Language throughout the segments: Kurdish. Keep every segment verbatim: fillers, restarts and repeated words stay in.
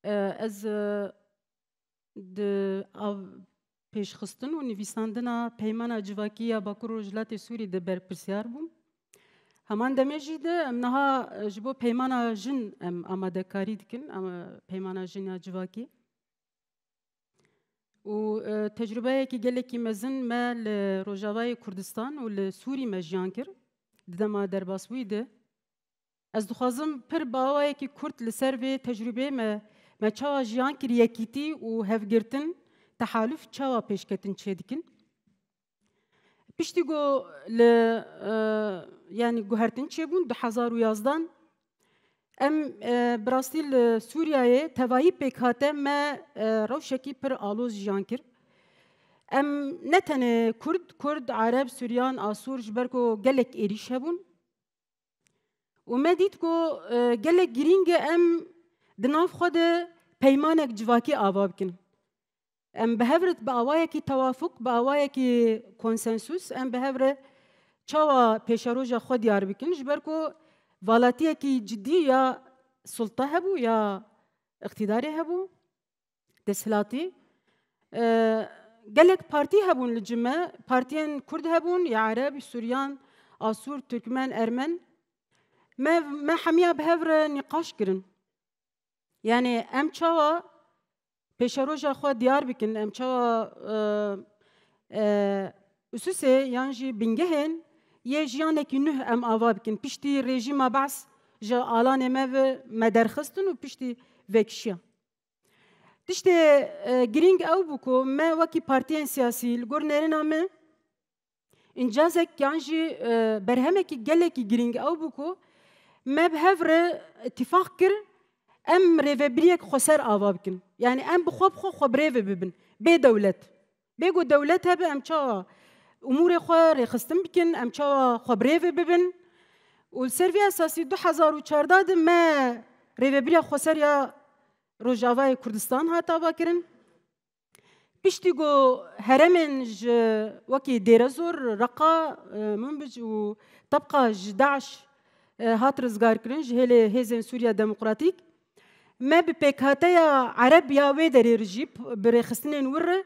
E, ez, e, di av-, pêşxistin û nivîsandina Peymana Civakî ya Bakur Rojhilatê Sûrî de berpirsiyar bûm. Heman demê jî de em niha, e, ji bo Peymana Jin em amadekarî dikin, em, e, Peymana Jin ya Civakî. Û, e, tecrubeyekî gelekî mezin me li Rojavayê Kurdistan û li Sûrî me jiyan kir, di dema derbasbûyî de. Ez dixwazim pir bi awayekî kurt li ser vê tecrûbeyê me, me çawa jiyan kir, yekîtî û hevgirtin, tehaluf çawa pêşketin çêdikin. Piştî ku li, e, yanî guhertin çêbûn du hezar û yazdan, em, e, bi rastî li Sûriyeyê tevayî pêkhate me, e, rewşekî pir aloz jiyan kir. Em ne tenê Kurd, Kurd, Ereb, Suryan, Asûr ji ber ku gelek êrîş hebûn. Û me dît ku, e, gelek girîng e em di nav xwe de peymanek civakî ava bikin. Em bi hev re bi awayekî tewafuk, bi awayekî konsensus, em bi hev re çawa pêşeroja xwe diyar bikin, ji ber ku valatiyekî cidî ya sulta hebû, ya îqtîdarê hebû, desthilatî. E, gelek partî hebûn li cim me, partiyên Kurd hebûn, ya Ereb, Suryan, Asûr, Tirkmen, Ermen. Me, me hemiya bi hev re nîqaş kirin. Yanî em çawa pêşeroja xwe diyar bikin, em çawa, e, e, ususê yan jî bingehên yê jiyanekî nuh em ava bikin. Piştî rejîma Be's ji alanê me ve me derxistin û piştî vekişiya. Tiştê, e, girîng ew bû ku me wekî partiyên siyasî li gor nerîna me, încazek yan jî, e, berhemekî gelekî girîng ew bû ku me bi hev re îtîfaq kir, em rêvebiriyek xweser ava bikin. Yanî em bi xwe bi xwe xwe bi rê ve bibin. Bê dewlet. Bê ku dewlet hebe em çawa umûrê xwe rêxistin bikin, em çawa xwe bi rê ve bibin. Û li ser vê esasî du hezar û çardeh de me rêvebiriya xweser ya Rojavayê Kurdistan hat avakirin. Piştî ku herêmên ji wekî Dêrezor, Reqa, e, Minbic û Tebqa ji DAIŞ, e, hat rizgarkirin, ji hêlê Hêzên Sûriya Demokratîk, me bi pêkhateya Ereb ya wê derê re jî p-, bi rêxistinên wir re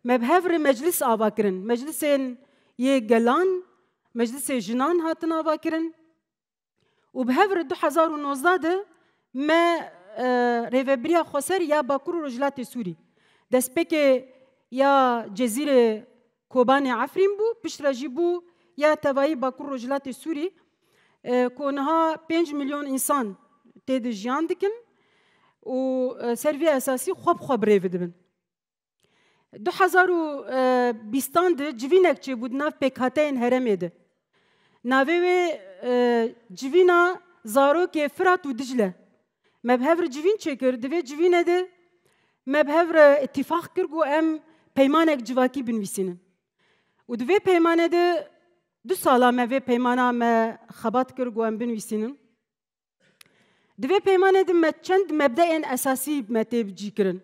me bi hev re meclis ava kirin. Meclisên yê gelan, meclisê jinan hatin avakirin. Û bi hev re du hezar û nozdeh de me, e, rêvebiriya xweser ya Bakur û Rojhilatê Sûrî, destpêkê ya Cezîrê Kobanê Efrîn bû, piştre jî bû ya tevayî Bakur Rojhilatê Sûrî, e, ku niha pênc milyon însan tê de jiyan dikin û, e, ser vê esasî xwe bi xwe bi rê ve dibin. Du hezar û bîstan de civînek çêbû di nav pêkhateyên herêmê de. Navê wê, e, civîna zarokê Firat û Dicle. Me bi hev re civîn çêkir, di vê civînê de me bi hev re îtîfaq kir ku em peymanek civakî binivîsînin. Û di vê peymanê de du sala me vê peymana me xebat kir ku em binivîsînin. Di vê peymanê de me çend mebdeyên esasî me tê bi cî kirin.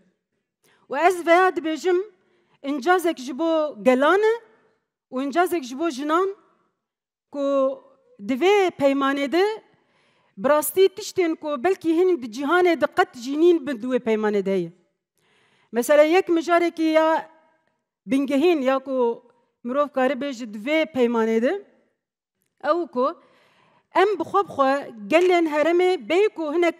Û ez veya dibêjim, încazek ji bo gelan e û încazek ji bo jinan ku di vê peymanê de bi rastî tiştên ku belkî hinî di cîhanê de qet jî nîn bin di wê peymanê de heye. Mesela yek mijarekî ya bingehîn ya ku mirov kare bêje di vê peymanê de, ew ku em bi xwe bi xwe gelên herêmê bêyî ku hinek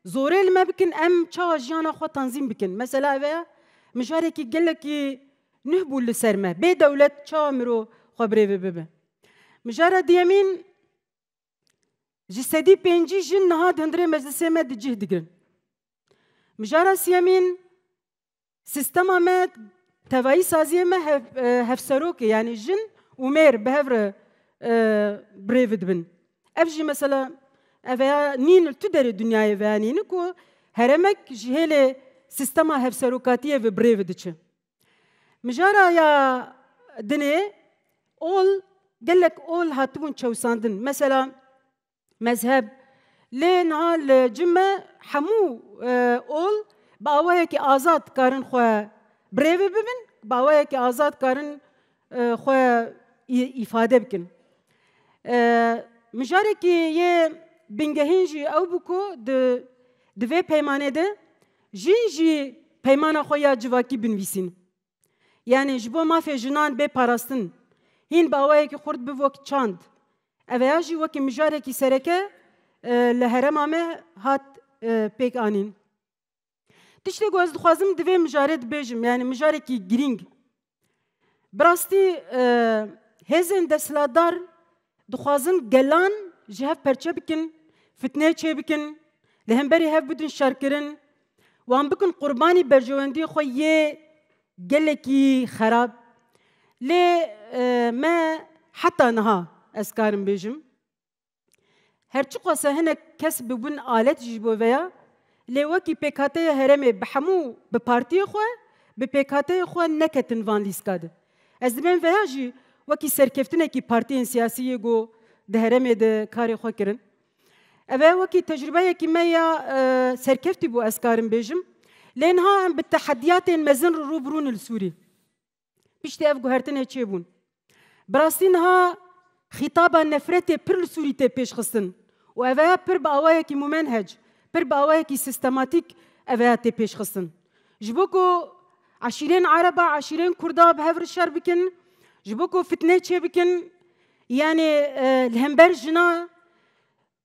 zorê li me bikin, em çawa jiyana xwe tanzîm bikin. Mesela ev e mijarekî gelekî nuh bû li ser me. Bê dewlet çawa miro xwe bi rê ve bibe? Mijara diyemîn, ji sedî pêncî jin niha di hundirê meclisê me di cih digirin. Mijara siyemîn, sîstema me, tevayî saziyê me hev-, e, hevserokê, yanî jin û mêr bi hev re, e, bi rê ve dibin. Ev jî mesela, ev veya nîn li tu derê dinyayê veya nîn ku herêmek ji hêlê sîstema hevserokatiyê ve bi rê ve diçe. Mijara ya dinê ol, gelek ol hatibûn çewsandin. Mesela, mezheb. Lê niha li cim me hemû, e, ol bi awayekî azad karin xwe bi rê ve bibin, bi awayekî azad karin, e, xwe î-, îfade bikin. E, mijarekî yê bingehîn jî ew bû ku di, di vê peymanê de Jin jî peymana xwe ya civakî binivîsîn. Yanî ji bo mafê jinan bê parastin, hîn bi awayekî xurt bi wek çand. Eveya jî wekî mijarekî sereke, e, li herêma me hat, e, pêk anîn. Tiştê ku ez dixwazim di vê mijarê dibêjim, yanî mijarekî girîng. Bi rastî, e, hêzên desthilatdar dixwazin gelan ji hev perçe bikin, fitnê çêbikin, li hemberî hev bidin şerkirin, wan bikin qurbanî berjewendiyê xwe yê gelekî xerab. Lê, e, me heta niha, ez karim bêjim, her çiqas e hinek kes bibin alet jî ji bo veya, lê wekî pêkhateyê herêmê bi hemû, bi partiyê xwe, bi pêkhateyê xwe neketin van lîska de. Ez dibêm veya jî wekî serkeftinekî partiyên siyasî yê ku di herêmê de karê xwe kirin. Ev e wekî tecrubeyekî me ya, e, serkeftî bû, ez karim bêjim. Lê niha em bi tehediyatên mezin re rû bi rû ne li Sûrî. Piştî ev guhertinê çêbûn. Bi rastî niha xîtaba nefretê pir li Sûrî tê pêşxistin û eveya pir bi awayekî mumenhec, pir bi awayekî sistematîk eveya tê pêşxistin. Ji bo ku eşîrên Ereba, eşîrên Kurda bi hev re şer bikin, ji bo ku fitnê çêbikin, yanî, e, li hember jina,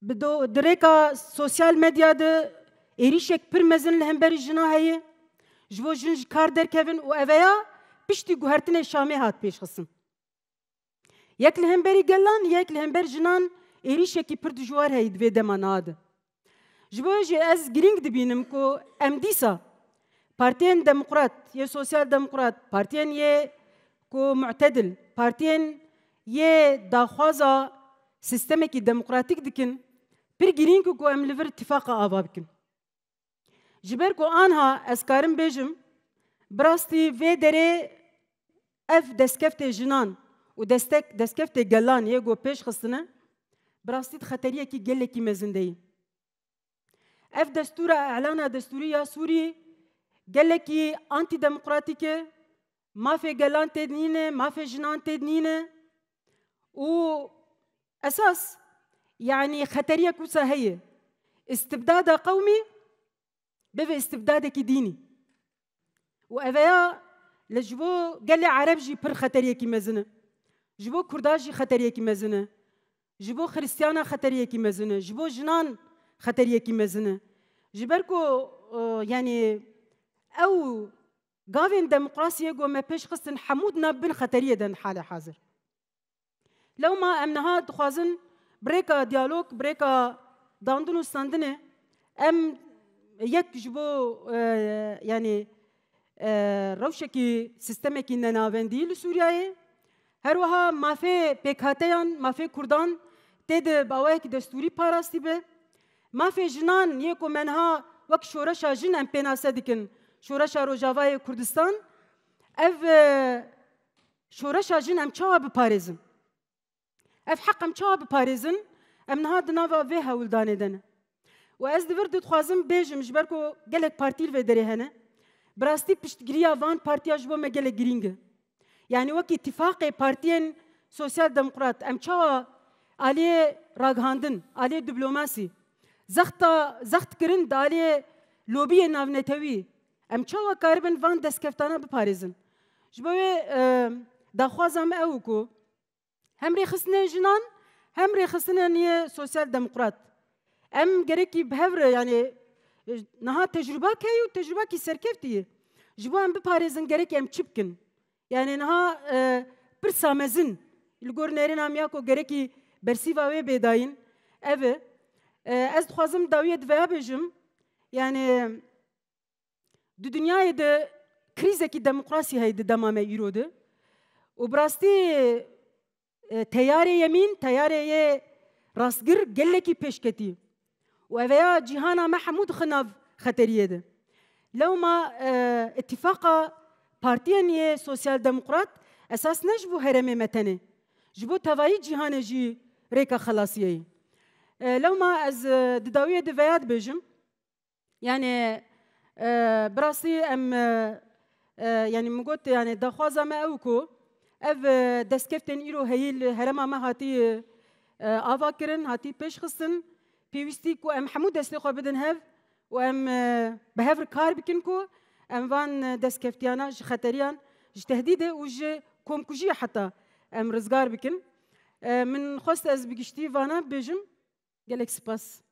bi do-, di rêka sosyal medya de êrîşek pir mezin li hemberî jina heye. Ji bo jin ji kar derkevin û eveya piştî guhertinê Şamê hat pêşxistin. Yek li hemberî gelan, yek li hember jinan êrîşekî pir dijwar heye di vê dema niha de. Ji bo jî ez girîng dibînim ku em dîsa partiyên demokrat, yê sosyal demokrat, partiyên yê ku mu'tedil, partiyên yê daxwaza sistemekî demokratîk dikin, pir girîng e ku em li vir tifaqa ava bikin. Ji ber ku anha ez karim bêjim, bi rastî vê derê ev destkeftê jinan û destek, destkeftê gelan yê ku pêş xistine, bi rastî di xeteriyekî gelekî mezin de yî. Ev destûra, elana destûrî ya Sûrî gelekî antîdemokratîk e, mafê gelan tê nîne, mafê jinan tê nîne û esas, yanî xeteriyek wisa heye. Îstibdada qewmî bibe îstibdadekî dînî. Û eveya li ji bo gelê Ereb jî pir xeteriyekî mezin e. Ji bo Kurda jî xeteriyekî mezin e. Ji bo Xiristiyana xeteriyekî mezin e. Ji bo jinan xeteriyekî mezin e. Ji ber ku, e, yanî ew gavên demokrasiyê ku me pêş xistin hemû di nav bin xeteriyê de in halê hazir. Lewma em niha dixwazin bi rêka diyalog, bi rêka dandin û standinê em yek ji bo, e, yanî, e, rewşekî, sîstemekî nenavendî li Sûriyeyê, her wiha mafê pêkhateyan, mafê Kurdan tê de bi awayekî destûrî parastî be. Mafê jinan yê ku me niha wek şoreşa jin em pênase dikin, şoreşa Rojavayê Kurdistan, ev, e, şoreşa jin em çawa biparêzin? Ev heq em çawa biparêzin? Em niha di nava vê hewldanê de ne. Û ez di vir de dixwazim bêjim, ji ber ku gelek partî li vê derê hene, bi rastî piştgiriya van partiya ji bo me gelek girîng e. Yanî wekî tîfaqê partiyên sosyal demokrat, em çawa aliyê ragihandin, aliyê diplomasî, zexta, zext kirin di aliyê lobiyên navnetewî, em çawa karibin van destkeftana biparêzin? Ji bo wê, e, daxwaza me ew ku hem rêxistinên jinan, hem rêxistinên yê sosyal demokrat, em gerekî bi hev re, yanî, e, niha tecrûba heye û tecrûbakî serkeftî ye. Ji bo em biparêzin, gerekî em çi bikin? Yanî niha, e, pirsa mezin li gor nêrîna me ya ku gerekî bersîva wê bê dayîn, ev e. E, ez dixwazim dawiyê di veya bêjim, yanî di dinyayê de krîzekî demokrasî heye di dema me îro de û bi rastî, e, teyarê yemîn, teyarê yê rastgir gelekî pêşketî. Û eveya cîhana me hemû dixe nav xeteriyê de. Lewma, e, îtîfaqa partiyên yê sosyal demokrat esas ne ji bo herêmê me tenê. Ji bo tevayî cîhanê jî rêka xelasiyê ye. E, lewma ez, e, di dawiyê de veya dibêjim. Yanî, e, bi rastî em, e, e, yanî min got, yanî daxwaza me ew ku ev, e, destkeftên îro heyî li herêma me hatî, e, ava kirin, hatî pêş xistin, pêwîstî ku em hemû destê xwe bidin hev û em e, bi hev re kar bikin ku em van e, destkeftiyana ji xeteriyan, ji tehdîdê û ji komkujiyê heta em rizgar bikin. E, min xwest ez bi giştî vana bêjim. Gelek spas.